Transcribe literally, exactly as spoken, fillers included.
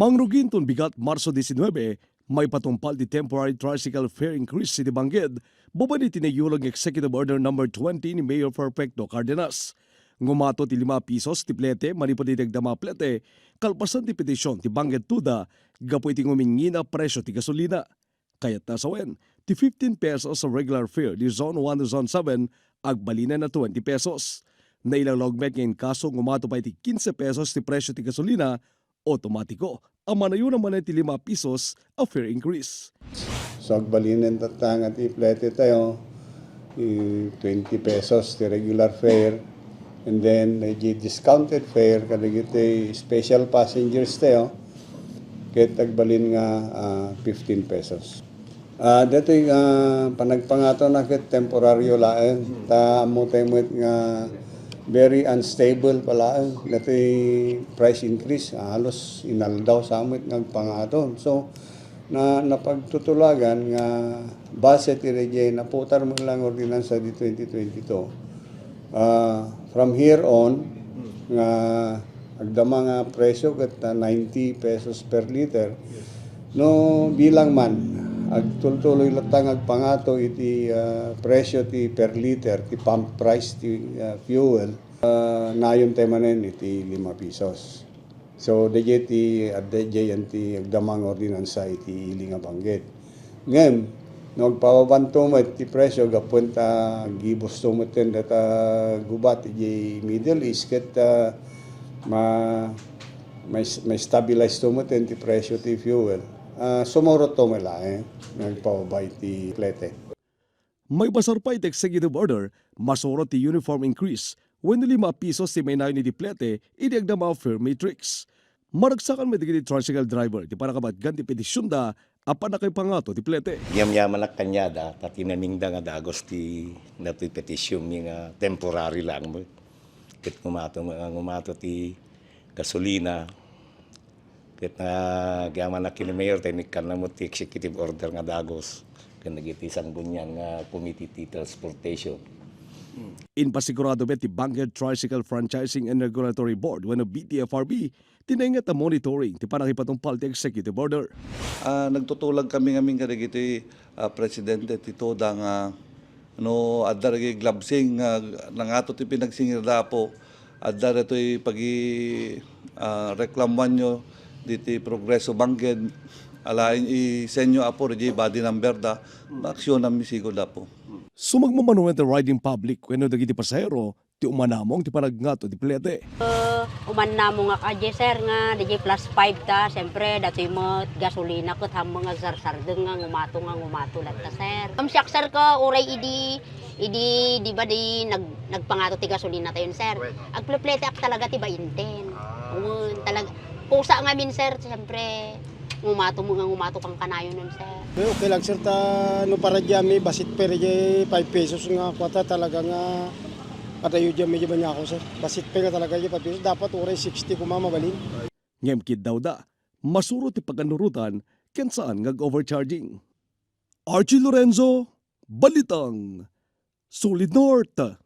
Mangrugi inton bigat, Marso diecinuebe, maipatungpal ti temporary tricycle fare increase iti Bangked, babaen iti naiyulag nga Executive Order Number twenty ni Mayor Perfecto Cardenas. Ngumato ti lima a pisos ti plete manipud iti agdama a plete, kalpasan ti petision ti Bangked TODA gapu iti nguminngina a presio ti gasolina. Kayatna a sawen, ti fifteen pesos a regular fare ti Zone one to Zone seven, agbalinen a twenty pesos. Nailaglawag met nga in kaso ngumato pay ti quince pesos ti presio ti gasolina, otomatiko a manayon a manen ti lima a pisos a fare increase. So, agbalinen tatta nga ti plete tayo, i-, twenty pesos ti regular fare, and then, eh, di discounted fare kadagiti special passengers tayo, ket agbalin nga, ah, fifteen pesos. Ah, datoy nga panagpangato na ket temporaryo laeng, ta ammo tayo met nga very unstable pa laeng. Datoy price increase, ah, halos inaldaw sa met nga agpangato. So, na, napagtutulagan nga base ti daydiay naputar met lang ordinansa di twenty twenty-two. Ah, from here on, nga agdama nga presyo ket, ah, ninety pesos per liter. No bilang man, agtultuloy latta nga agpangato iti, ah, presyo ti per liter, ti pump price ti, ah, fuel, ah, nayon tayo manen iti lima pisos. So, daydiay ti, ah, daydiay ti agdama nga ordinansa iti ili nga Bangked. Ngem, no agpababanto met ti presyo, gapu ta gibusto met data gubat iti Middle East, ket, ah, ma-, ma-, ma-stabilize to met ti presyo ti fuel. Ah, sumurot to met laeng, nga agpababa iti plete. Maibasar pay iti executive order, masurot ti uniform increase wenno lima a pisos ti mainayon iti plete idi agdama a fare matrix. Maragsakan met dagiti tricycle driver ti panakabatgan ti petisionda a pannakaipangato ti plete. Yamyamanak kaniada, ta tinamingda nga dagus ti datoy petisionmi nga temporary lang met. Ket ngumato, ngumato ti gasolina. Ket nagyamanak ken ni Mayor, ta inikkanna met ti executive order nga dagus ken dagiti sanggunian nga Committee ti Transportation. Impasigurado met ti Bangked Tricycle Franchising and Regulatory Board wenno B T F R B ti nainget a monitoring ti pannakipatungpal ti executive order. Ah, nagtutulag kami ngamin kadagiti, ah, presidente ti TODA nga no adda dagiti glabsing nga nangato ti pinagsingirda, Apo, adda datoy pagi-, ah, reklamuanyo diti Progreso Bangked, alaen isenyo, Apo, daydiay body number da, maaksiyonanmi sigud, Apo. Sumagmamano met ti riding public wenno dagiti pasahero ti umanamong ti panagngato ti plete. Eh, umannamongak a di, sir, nga di plus five ta, siyempre, datoy met gasolina ket hammeng agsarsardeng nga ngumato, nga ngumato latta, sir. Ngem siak, sir, ko uray idi, idi, di ba, di nag-, nagpangato ti gasolina tayon, sir. Agplepleteak talaga ti bainten. Wen, talag-, pusa ngamin, sir, siyempre. Ngumato met nga ngumato kankanayon, sir. Eh, okay lang, sir, ta no para diay mi, basit pay diay five pesos nga kuwata talaga nga adayo diay mi diay baniako, sir. Basit pay nga talaga diay five pesos. Dapat uray sixty koma mabalin. Ngem kiddawda, masurot ti pagkannurotan ken saan nga ag-overcharging. Archie Lorenzo, Balitang Solid North.